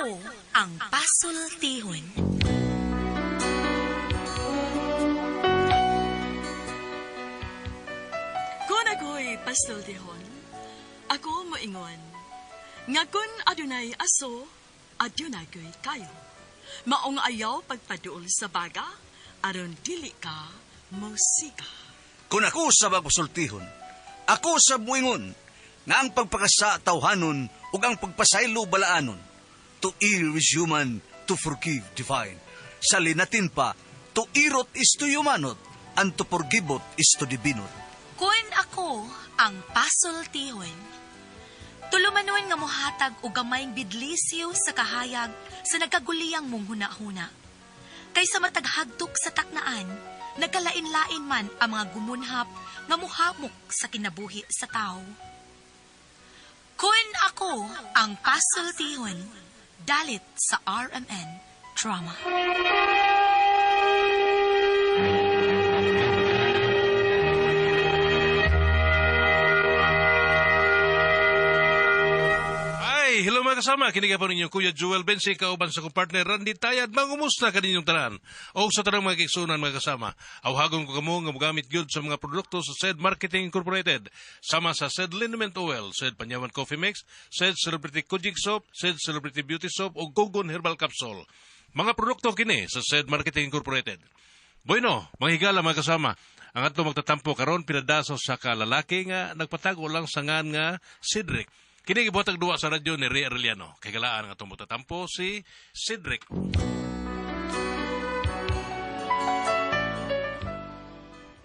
Ako ang pasultihon. Kung ako'y pasultihon, ako moingon, nga kun adunay aso, adunay ko'y kayo. Maong ayaw pagpaduol sa baga, aron dili ka musika. Kung ako sa magpasultihon, ako sa muingon, nga ang pagpakasa tawhanon ug ang pagpasaylo balaanon. To err is human, to forgive divine. Sa linatin pa, to irot is to humanot, and to forgivot is to divinot. Kun ako ang pasultihon, tulumanon nga mohatag og gamayng bidlisyo sa kahayag sa nagkaguliyang mong huna-huna. Kaysa mataghagtok sa taknaan, nagkalain-lain man ang mga gumunhap nga muhamok sa kinabuhi sa tao. Kun ako ang pasultihon, dalit sa RMN Drama. Ay, hello mga kasama. Kini po ninyo Kuya Joel Bensi, kauban sa kong partner Randy Tayad. Mangumusta kaninyong tanan? O sa tanang mga kigsunan mga kasama. Awhagon ko kamo nga mogamit gyud sa mga produkto sa SED Marketing Incorporated. Sama sa SED Liniment Oil, SED Panyawan Coffee Mix, SED Celebrity Kojik Soap, SED Celebrity Beauty Soap o Gogon Herbal Capsule. Mga produkto kini sa SED Marketing Incorporated. Bueno, mga higala mga kasama, ang ato magtatampo karon pinadaso sa kalalaki nga nagpatago lang sa ngan nga Cedric. Kini gibuhatag duwa sa radyo ni Ray Arellano. Kay galaan ang atong magtatampo si Cedric.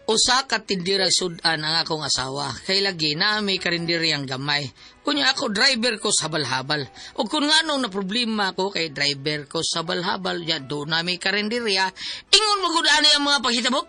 Usa ka tindira sudan ang akong asawa. Kay lagi na may karinderiyang gamay. Kunya ako driver ko sa habal-habal. O kung nga na problema ko kay driver ko sa habal-habal, ya do na may karinderya. Ingon mo gud ani ang mga paghitabok.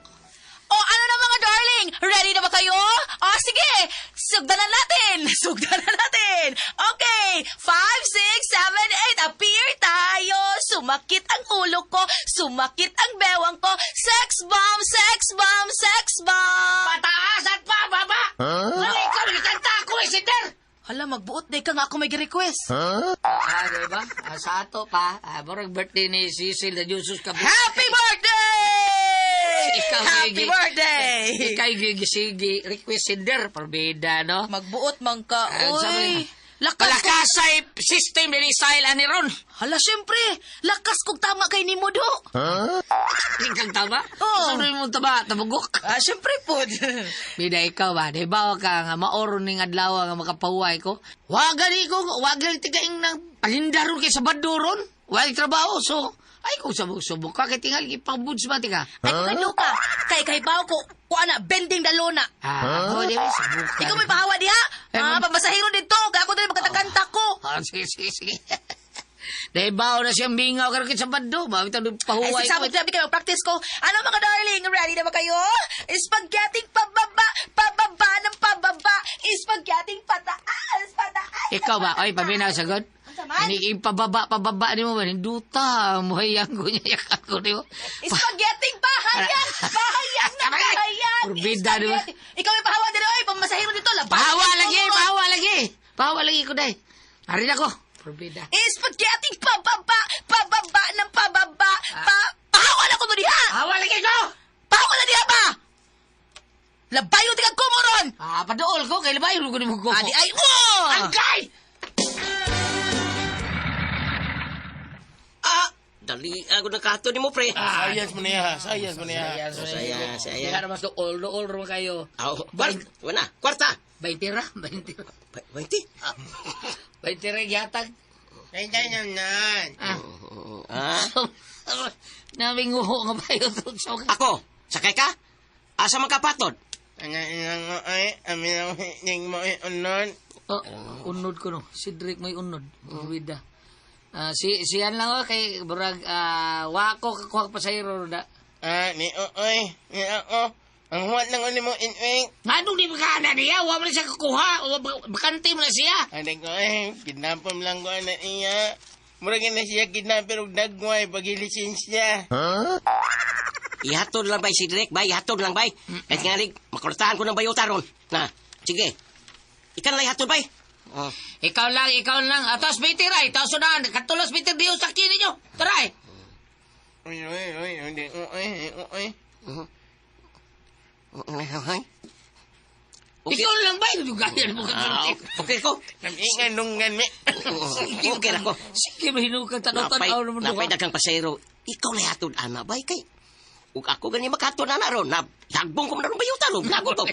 O ano na mga darling? Ready na ba kayo? O sige, sugdanan natin! Sugdanan natin! Okay, 5, 6, 7, 8, appear tayo! Sumakit ang ulo ko, sumakit ang bewang ko, sex bomb, sex bomb, sex bomb! Pataas at pababa! Huh? Mali ka, nagkanta ako eh, Sinder! Hala, magbuot day ka nga ako may request. Ah, di ba? Ah, sa ato pa, ah, murag birthday ni Cecil na Jesus ka. Happy birthday! Ikaw, Happy Gigi. birthday! Ikaw, Gigi, sige, request Sinder, parbida, no? Magbuot man ka, Ah, oy. sabi- Lakas ko. Palakasay system ni style ani ron. Hala, syempre. Lakas kog tama kay nimo do. Ikaw tama? Oo. Saan mo tama? Tabugok? Ah, syempre po. Bida ikaw ba? Di ba ka nga maoro ning adlaw nga makapahuway ko? Wa gani ko, wa gani tigaing nang palindaron kay Sabado ron. Wa trabaho so ay kung sabog-subok ka kay tingal ipabuds man tika. Ay, kung ano ka, kay kay bawo ko, kuha na, bending dalona. Ah, ako di ba sabog ka. Ikaw may pahawa diha. Eh, Ah, pamasahiro dito. Kaya ako dali magkatakanta ko. Ah, sige, sige, sige. Di ba na siyang bingaw karon kay Sabado, ba bitaw Ay, pahuway ko. sabi sabi kayo, practice ko. Ano mga darling, ready na ba kayo? Spaghetti pababa, pababa ng pababa. Spaghetti pataas, pataas. Ikaw ba? Oy, paminaw sagot. Unsa man? Ini ipababa, pababa ni mo ba? Hinduta, muhayang ko niya, yakan ko niyo. Spaghetti pahayag, pahayag na pahayag. Kurbida, di ba? Spaghetti. Ikaw may pahawa dito, oy, pamasahiro dito. Labas. Pahawa lagi, pahawa lagi. Pahawa lagi ko day. Arin ako. Kurbida. Spaghetti pababa, pababa ng pababa. Pa, pahawa na ko mo diha. Pahawa lagi ko! Pahawa na diha ba? Labayo di ka kumuron. Ah, padool ko, kay labay, ko ni mo ko. Adi ay mo. Angkay! Ah, dali ako nakato ni mo, pre. Sayas mo niya, sayas mo niya. Saya, saya. Diha naman dool, dool ro kayo. Aw, wala, kwarta. 20 ra, 20. 20. 20 ra gihatag. Kaya naman. Ah. Ah, Naminguho nga bayo to. ako, sakay ka? Asa man ka patod? Ano inang ay, amin ang hining mo ay unon. Oh, unod ko no. Cedric may unod. Wida. Ah, si siyan lang oh kay burag wako kakuha pa sa iro da. Ah, ni oy, ni oo. Ang huwat lang uli mo inwing. Nganong di ba na niya? Wa man siya kukuha. Wa bakante man na siya. Ano ko ay, kidnapam lang ko na iya. Murag na siya kidnapper og dagway pag siya. Ihatod lang bay si Direk, bay, ihatod lang bay. Kahit nga rin, makurtahan ko ng bayota ron. Na, sige. Ikaw na lang ihatod bay. Oh. Ikaw lang, ikaw lang. Atos meter ay, taos na. Katulos meter diyo sa kini ninyo. Tara eh. Uy, uy, uy, uy, uy, uy, uy. Okay. Ikaw lang ba? Dugayan mo ka Ah, okay ko. Ingan nunggan mi. Okay ra ko. Sige, mahinog kang Napay, tanaw-tanaw naman napay duha. daghang pasero. Ikaw na hatod ana bay kay. Ug ako gani makahatod ana ron. Na dagbong ko man ron bayutan ron. Nago to.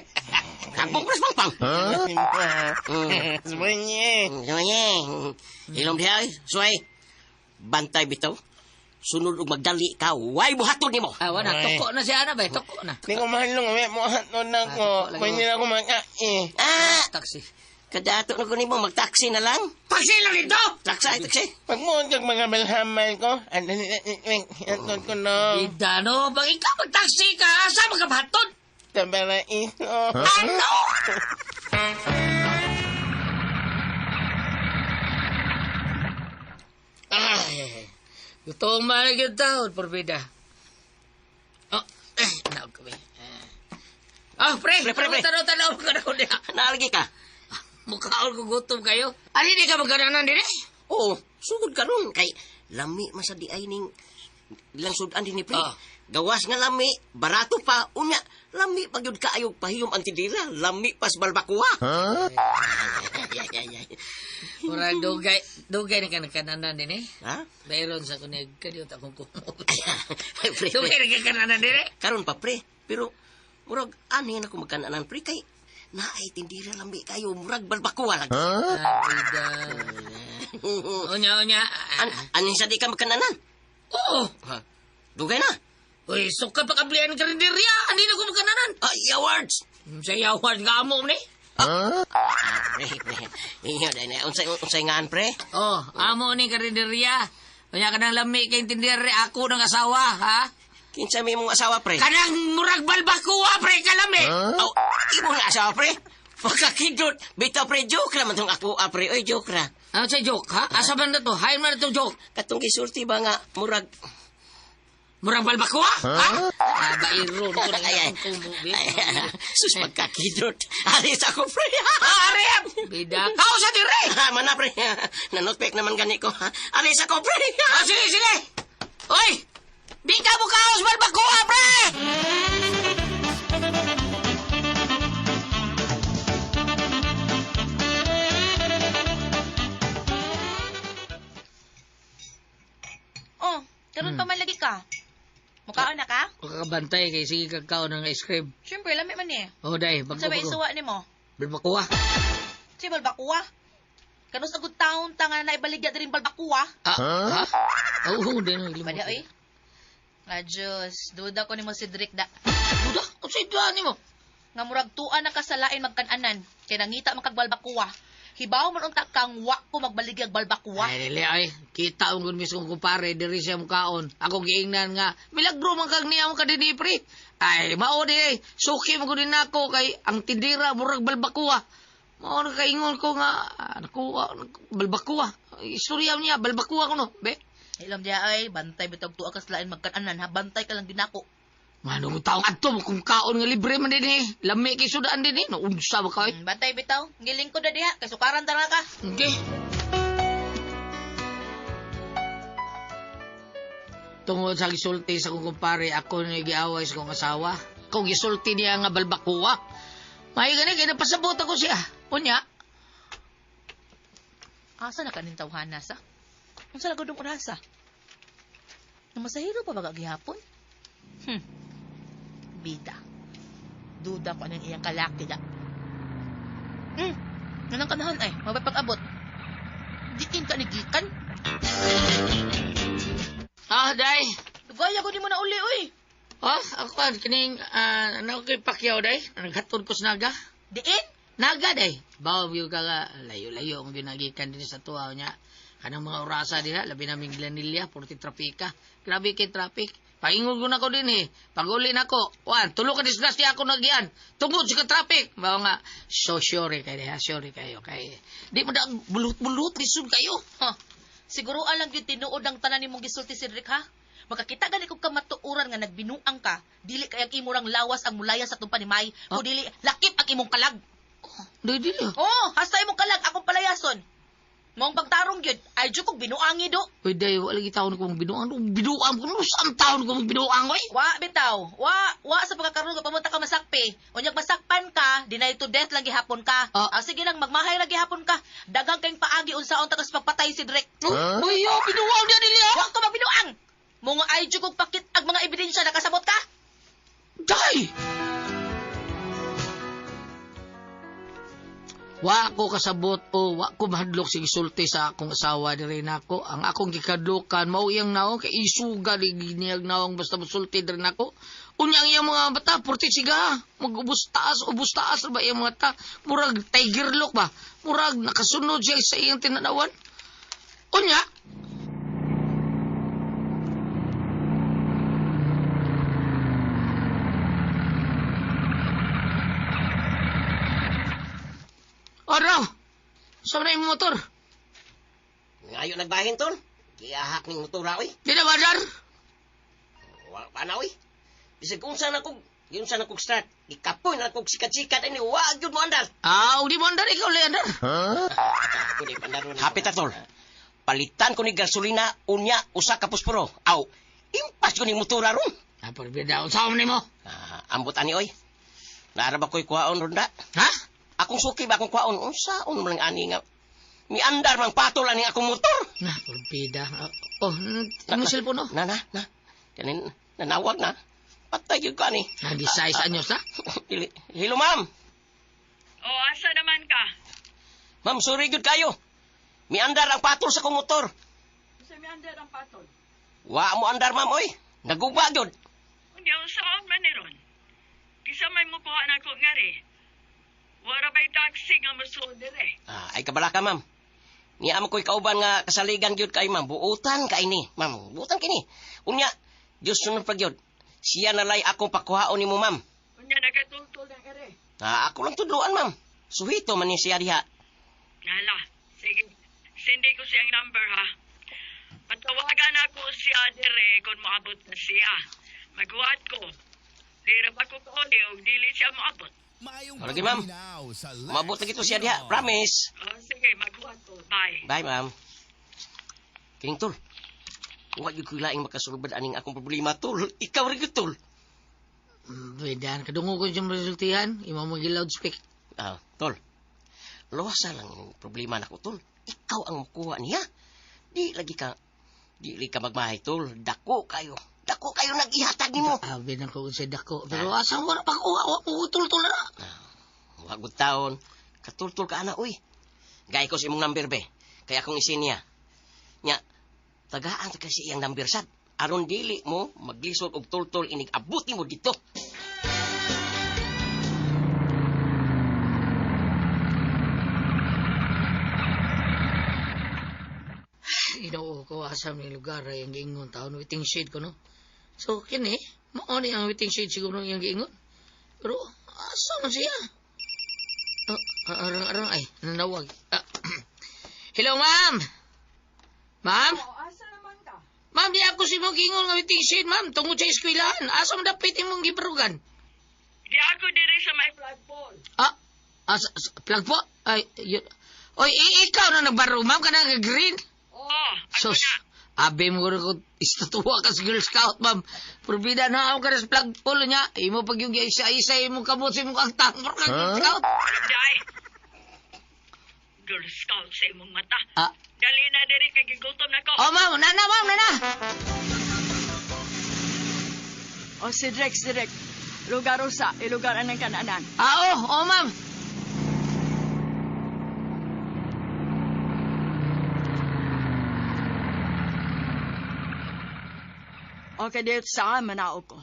Dagbong ko na sa pangpang. Semuanya. Sige. Ilom diha oy. Suway. Bantay bitaw. Sunod og magdali ka, way buhaton nimo. Ah, wala. Tuko na siya, ana ba? Tuko na. Di ko mahalong, may muhaton na ko. Ah, tuko lagi Pwede na ako makain. Ah, Taxi. kadato na ko nimo magtaksi na lang. Taxi lang dito! Taksi, taksi. Pag mo kag mga balhamal ko, ano aton ko no. Ida, no? Pag ikaw mag-taxi ka, asa magkabaton? Tabaraiso. Ano? Ay, gutom man yung taon, porbida. Oh, eh, naog kami. Ah, pre, Pre, pre, pre. Tanaw, tanaw, ka na ko niya. Naalagi ka. Mukhaon ko gutom kayo. Ano hindi ka magkananan din eh? Oo, sugod ka nun. Kay lami man sa di ay ning lang sudan din ni pre. Ah. Gawas nga lami, barato pa, unya, lami pag yun kaayog pahiyom ang tindira, lami pas balbakuha. Huh? Ay, ay, ay, ay. Murag dugay, dugay na ka nagkananan din eh. Ha? Bayron sa kunig, kaniyot akong kumot. Ay, pre, pre. Dugay na ka kananan din eh. Karon pa pre, pero murag ani na ko magkananan pre kay naay tindira lami kayo murag balbakuha lang. Ah, bida. Unya, unya. An anin sa di ka magkananan? Oo. Ha? Dugay na. Uy, suka pa kablian ka rin diriya. Hindi na ko magkananan. Ay, awards. Sa yawan ka amo ni. Ah, pre, pre. Inyo dai na unsay unsay ngaan pre? Oh, amo ni karinderya. Unya kanang lami kay tindere ako ng asawa, ha? Kinsa may imong asawa pre? Kanang murag balbakuha pre kalami. Aw, imo nga asawa pre? Pagkakidot, bitaw pre joke ra man tong ako ah, pre. Oy, joke ra. Ano sa joke, ha? Asa man na to? Hain man na to joke. Katong gisulti ba nga murag Murag balbakuha, ha? Ah, bairo ko na Ay, ay. akong kumo. Ay, sus pagkakidot. Alis ako pre. Ah, are! Bida. Kao sa dire! Ah, mana pre. Nanotpek naman gani ko. Alis ako pre. Ah, sige, sige! Oy! Di ka mo kaos balbakuha, pre! Oh, karon pa man lagi ka. Mukhaon na ka? Makakabantay kay sige kagkaon ng ice cream. Siyempre, lami man eh. Oh, day, bago Unsa ba bago. isuwa nimo? Balbakuha. Si balbakuwa. Kanus na good taon ta nga naibaligya diri balbakuwa. Ah, ha? Oo, di na. Bada oy. Adios, duda ko nimo si Drake da. Duda, unsay duha nimo? Nga murag tuan na kasalain magkananan kay nangita man kag balbakuwa. Hibaw man unta kang wa ko magbaligyag balbakuwa. Ay, dili ay. Kita ang mismo kong kumpare, diri siya mukaon. Ako giingnan nga, milagro man kag niya mo kadini, pre. Ay, mao di ay. Suki mo ko din ako kay ang tindira murag balbakuha. Mao na kaingon ko nga, ah, nakuha, balbakuha. Istorya niya, balbakuha ko no, be. Ilom diya ay bantay bitog tuwa kasalain magkananan ha bantay ka lang dinako. Manong taong adto mo kung kaon nga libre man din eh. Lami kay sudaan din eh. Naunsa ba ka eh? Bantay bitaw, giling ko na diha kay sukaran ta na ka. Okay. Tungod sa gisulti sa kong kumpare, ako na giaway sa kong asawa. Kung gisulti niya nga balbakuwa. May gani, kaya napasabot ako siya. Unya, Asa na kaning tawhana sa? Unsa lagod ang orasa? Namasahiro pa ba gihapon? Bida. Duda ko anong iyang kalaki da. Nanang kanahan ay, mabay pag-abot. Diin ka ni gikan. ah, day. Dugay ako di mo na uli, uy. Ah, ako kining, ano kay Pacquiao, day? Naghatod ko sa naga. Diin? Naga, day. Bawa yung ka nga, layo-layo ang ginagikan din sa tuwa niya. Kanang mga orasa din ha, labi naming Glanilla, purti trapika. Grabe kay traffic. Paingol ko na ko din eh. Pag uli na ko, wan, tulo ka disgrasya ako nagyan. Tungod sa traffic. Bawa nga, so sorry kayo, ha, sorry kayo. Kay, di mo na bulut-bulut, lisod kayo. Huh. Siguro alang yung tinuod ang tanan nimong gisulti si Rick, ha? Makakita gani kog kamatuoran nga nagbinuang ka, dili kay ang imong lawas ang mulaya sa tumpa ni May, Ah? dili lakip ang imong kalag. Di, di, Oh, hasta imong kalag ako akong palayason. Mong pagtarong gyud, ay jud kog binuangi do. Uy, day, wala lagi taon ko mong binuang. Binuang ko, saan taon ko mong binuang, oy? Wa bitaw. Wa sa pagkakaroon pamunta ka masakpi. Unyag masakpan ka, deny to death lang gihapon ka. Ah. Ah, sige lang magmahay lang gihapon ka. Daghang kayong paagi unsaon ta kas pagpatay si Drake. Huh? Uy, yo, binuang niya nila. Wa ko magbinuang. Mga ay jud kog pakit ag mga ebidensya nakasabot ka. Day! Wa ko kasabot o wa ko mahadlok sa gisulti sa akong asawa diri nako. Ang akong gikadlokan mao iyang naong kay isuga di niyang naong basta mosulti diri nako. Unya ang iyang mga bata porti siga magubos taas ubos taas ba iyang mga ta murag tiger look ba murag nakasunod siya sa iyang tinanawan. Unya Araw! Sa na yung motor? Ngayon nagbahin, tol. Giahak ning motora, oy. Di na ba, Dar? Wa pa na, oy. Bisag unsa na kog, unsa na kog start. Gikapoy na kog sikat-sikat ani wa gyud mo andar. Ah, di mo andar, ikaw lang andar. Ako di pandaro. Hapit tol. Palitan ko ni gasolina unya usa ka posporo. Aw, impas ko ni motora ron. Ah, parbida, unsa man nimo? Ah, ambot ani oy. Naara ba ko'y kuhaon ron da? Ha? Akong suki ba akong kuhaon? Unsa un man lang ani nga miandar mang patol ani akong motor. Na, parbida. Oh, ang cellphone oh. Na na na. Kanin nanawag na. Patay gyud ko ani. Nag-size anyos na? Hello ma'am. O, asa naman ka? Ma'am, sorry gyud kayo. Miandar ang patol sa akong motor. Sa miandar ang patol. Wa mo andar ma'am oy. Naguba gyud. Unya, saan man ni ron? Kisa may mukuha na ko nga rin. Wara ba'y taxi nga musulod dire? Ah, ay kabala ka ma'am. Niya mo ko'y kauban nga kasaligan gyud kay ma'am. Buutan kay ni, ma'am. Buutan kini. Unya, Dios sunod pa gyud. Siya nalay akong pakuhaon nimo ma'am. Unya, nagatultol na ere. Ah, ako lang tudloan ma'am. Suhito man ni siya diha. Nala, sige. Sindi ko siyang number ha. Patawagan ako siya dire kung moabot na siya. Maghuwat ko. Dira ba ko kauli o dili siya moabot? Lagi ma'am. Mabot na gito siya diha. Promise. Oh, sige, maghuwat ko. Bye. Bye ma'am. Kining tol. Wa gyud ko'y laing makasulbad aning akong problema tol. Ikaw rin gyud tol. Pwede, kadungo ko siyang resultihan. Imo mo loudspeak. Ah, tol. Luwasa lang yung problema nako tol. Ikaw ang mukuha niya. Di lagi ka magmahay tol. Dako kayo. Dako kayo nag-ihatag nimo. Abi na ko sa dako. Pero asa wala pa ko wa ko tultol na. Wa gud taon. Katultol ka ana uy. Gay ko sa imong number be. Kaya akong isinya. Nya tagaan ta kasi iyang number sad. Aron dili mo maglisod og tultol inig abot nimo dito. Ginoo ko asa may lugar ay ang giingon taon waiting shade ko no. So kini mao ni ang waiting shade siguro iyang giingon. Pero asa man siya? Arang-arang ay nanawag. Hello ma'am. Ma'am? O, asa naman ka? Ma'am, di ako si mong giingon nga waiting shade ma'am tungod sa eskwelahan. Asa man dapit imong gibarugan? Di ako dire sa may flagpole. Ah, asa, plug po? Ay, yun. Oy, ikaw na nagbarog ma'am kanang green. Oo, ako Sus, na. abe mo ko istatuwa ka sa Girl Scout, ma'am. Probida na ako ka sa flagpole niya. Imo pag yung isa-isa, imo kamot sa imong kagtang. Muro ka Girl Scout. Day. Girl Scout sa imong mata. Ah, Dali na diri kay gigutom na ko. oh, ma'am, nana, ma'am, nana. O si Drake, si Drake. Lugar usa, ilugar anang kananan. Ah, oh, ma'am. Okay, dito sa manaog ko.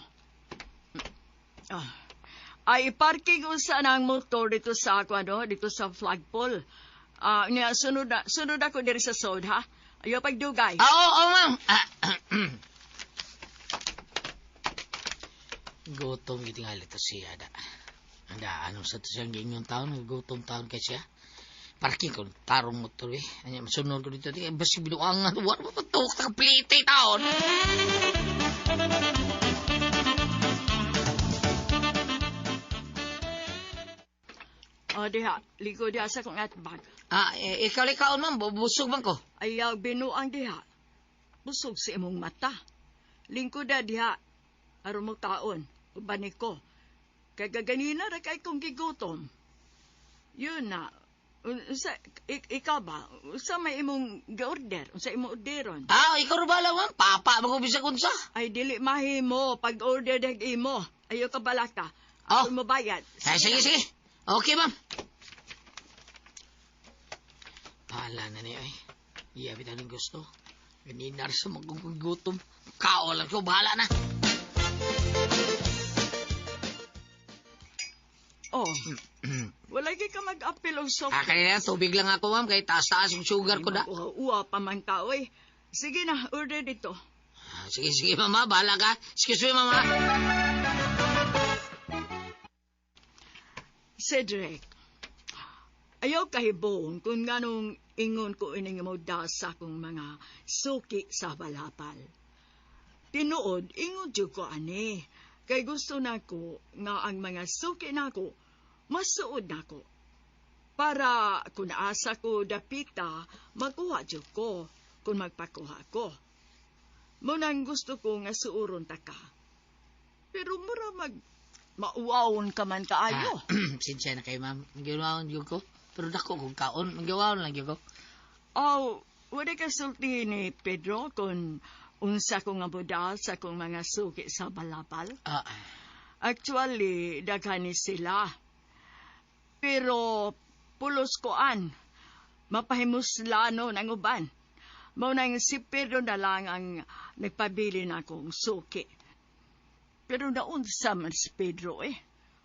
Ah. Ay, parking usa na ang motor dito sa ako, ano, dito sa flagpole. Ah, niya, sunod ako diri sa sod, ha? Ayaw pagdugay. Ah, oh, ma'am. Ah, Gutom gitingali to siya, da. Anda, ano sa to siyang giingon taon, gutom taon kay siya. Parking ko, tarong motor eh. Anya, masunod ko dito. Eh, basta binuangan, wala pa patok, nakaplite taon. O, O diha, ligo diha sa kong atbag. Ah, eh, ikaw likaon, ma'am. Busog man ko. Ayaw binuang diha. Busog sa imong mata. Lingkod na diha. Aron mo kaon. Uban ko. Kay gaganina ra kay kong gigutom. Yun na. Unsa ikaw ba? Unsa may imong ga-order? Unsa imong orderon? Ah, ikaw ro bala, ma'am. Papa, mo ko bisag unsa. Ay dili mahimo pag-order dag imo. Ayaw ka balaka. Oh. Ako mo bayad. Ay, sige, sige. Okay, ma'am. Bahala na niya, ay. Iya, bitaw ning gusto. Ganina sa magugutom. Kao lang ko, bahala na. Oh. Wala gyud ka mag-apil og soft. Ah, kanina, tubig lang ako, ma'am. Kay taas-taas yung sugar ko na. Uwa pa man ka, oy. Sige na, order dito. Ah, sige, sige, mama. Bahala ka. Excuse me, mama. Cedric, ayaw kahibong kung nganong ingon ko ining mo sa akong mga suki sa balapal. Tinuod, ingon jud ko ani. Kay gusto nako nga ang mga suki nako, masuod nako. Para kung asa ko dapita, makuha jud ko kung magpakuha ko. Munang gusto ko nga suuron ta ka. Pero mura mag mauawon ka man kaayo. Ah, sinsya na kayo, ma'am. Nagyawaon yun ko. Pero dako kong kaon. Nagyawaon lang yun ko. Oh, wala ka sulti ni Pedro kung unsa ko nga budal sa kong mga suki sa balapal. Ah, Actually, daghan ni sila. Pero pulos koan, mapahimuslano ng uban. Mao nang si Pedro na lang ang nagpabili na akong suki. Pero naunsa man si Pedro eh.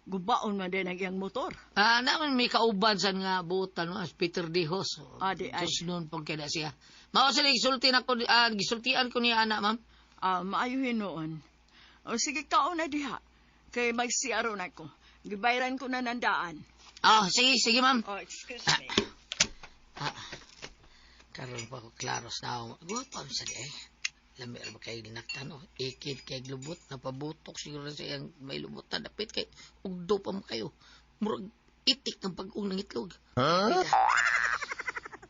Gubaon man din ang iyang motor. Ah, naman may kauban sa nga butan mo, Peter Dihos. Ah, di ay. Diyos noon pag kaya siya. Mao sila gisulti na ko, ah, gisultian ko niya anak, ma'am. Ah, maayuhin noon. O sige, kaon na diha. Kay magsiyaro na ko. Gibayran ko na nandaan. Ah, sige, sige, ma'am. Oh, excuse me. Ah, karon pa ko klaro sa ako. Guwapo ang sali eh. Lami ra ba kay linaktan oh. Ikit kay glubot, napabutok siguro sa iyang may lubot na dapit kay ugdo pa mo kayo. Murag itik ng pag-ung ng itlog. Huh?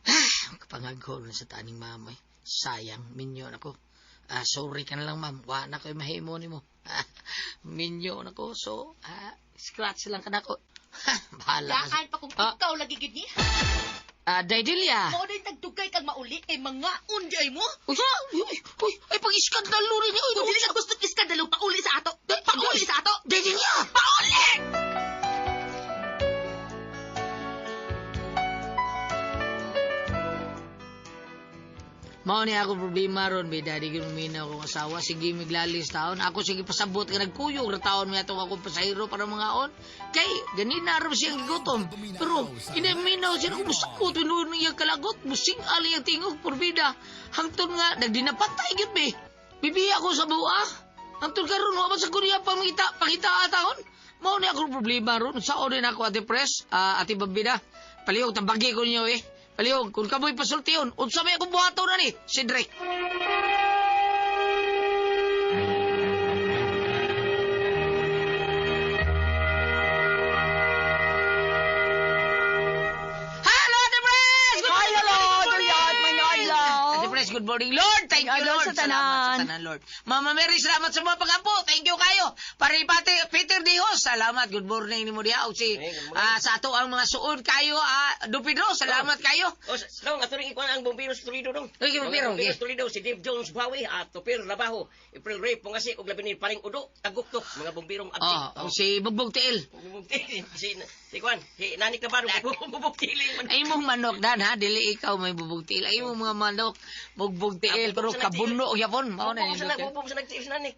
Ah, kapangagho na sa taning mamoy. Sayang, minyo na ko. Ah, sorry ka na lang, ma'am. Wa na ko'y mahimo nimo. Ah, minyo na ko. So, ah, scratch lang ka na ko. Bahala ka. Daan pa kung Ah. ikaw lagi gid ni. Ah, Daidelia. Mao din tagdugay kag mauli kay mga undi ay mo. Uy, uy, uy, uy, ay pag-iskandalo rin niya. Uy, Kung dili ka gusto iskandalo pauli sa ato. Pauli sa ato. Daidelia! Pauli! Mao ni ako problema ron, be daddy gyud minaw akong asawa sige miglalis taon. Ako sige pasabot ka nagkuyog ra taon mi atong akong pasahero para mga on. Kay ganina ra siyang gigutom. Pero ina minaw siya ako musakot tinuod niya kalagot, musing ali ang tingog porbida. Hangtod nga nagdinapatay gyud be. Bibiya ko sa buwa. Hangtod karon wa man sa Korea pangita pangita taon. Mao ni ako problema ron. Sa din ako ate Pres, ah, ate Bambina. Palihog tambagi ko ninyo eh. Palihog, kung kamoy pasultiyon, unsa may akong buhaton na ni, si Drake. Hello, Ate Pres! Good Hi, morning, hello, good morning! Duyat, may adlaw. Ate Pres, good morning, Lord! Thank you, Adlaw Lord! sa tanan. Salamat sa tanan, Lord. Mama Mary, salamat sa mga pag-ampo. Thank you kayo. Pare pati, Peter Dihos, salamat. Good morning ni mo diha. O si, Hey, good morning. ah, sa ato ang mga suod kayo, ah, Do Pedro, salamat kayo. O, dong, ato rin ikuan ang bombero sa Toledo, dong. Uy, bombero, Mga bombero okay. sa Toledo, si Dave Jones Bawi, at Topir Labajo, April Ray Pungasi, ug labi ni Paring Udo, Aguktok, mga bomberong abdi. Oh, o si Bugbog Tiil. Bubog si, si Kwan, si Nanik Navarro, bubog tiling man. Ay mong manok dan ha, dili ikaw may bubog tiil. Ay mong mga manok, bugbog tiil, pero Ah, bubog sa kabuno yapon. Mao na Bubog sa nindot. bubog sa nagtiil si Nanik.